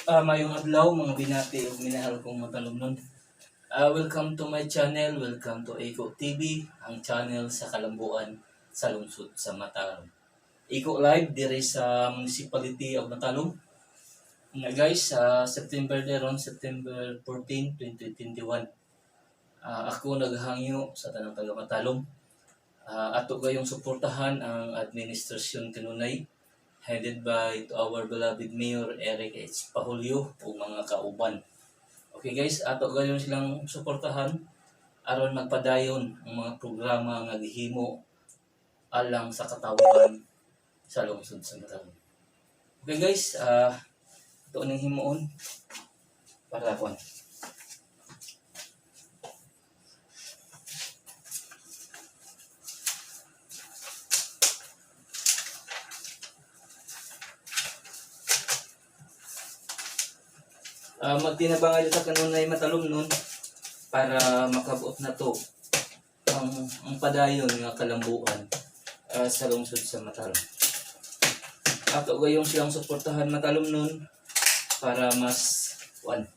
Maayong adlaw, mga binati ug minahal kong matalumnon. Welcome to my channel, welcome to Eco TV, ang channel sa kalambuan sa lungsod sa Matalom. Eco Live diri sa Municipality of Matalom. Nga guys, sa September deron, September 14, 2021. Ako naghangyo sa tanang taga Matalom. Ato gayong suportahan ang administrasyon kanunay headed by to our beloved Mayor Eric H. Pahulyo ug mga kauban. Okay guys, ato gayon silang suportahan aron magpadayon ang mga programa nga gihimo alang sa katawhan sa lungsod sa Matalom. Okay guys, ito ning himuon para kuan. Magtinabangay sa kanunay Matalom nun para makabuot na to ang padayon nga kalambuan sa lungsod sa Matalom. Ato gayong silang suportahan, Matalom nun, para mas one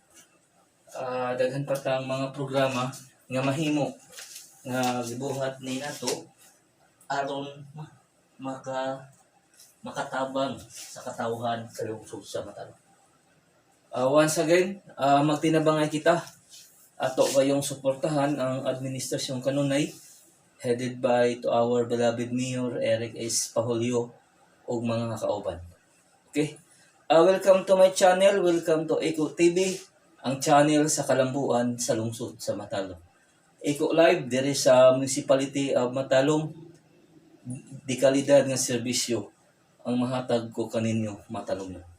daghan pa tang mga programa nga mahimo nga gibuhat ni nato aron makatabang sa katawhan sa lungsod sa Matalom. Once again, magtinabangay kita. Ato gayong suportahan ang administrasyong kanunay headed by to our beloved Mayor Eric S. Pahulyo ug mga kauban. Okay? Welcome to my channel. Welcome to Eco TV, ang channel sa kalambuan sa lungsod sa Matalom. Eco Live diri sa Municipality of Matalom, di kalidad nga serbisyo ang mahatag ko kaninyo, Matalom.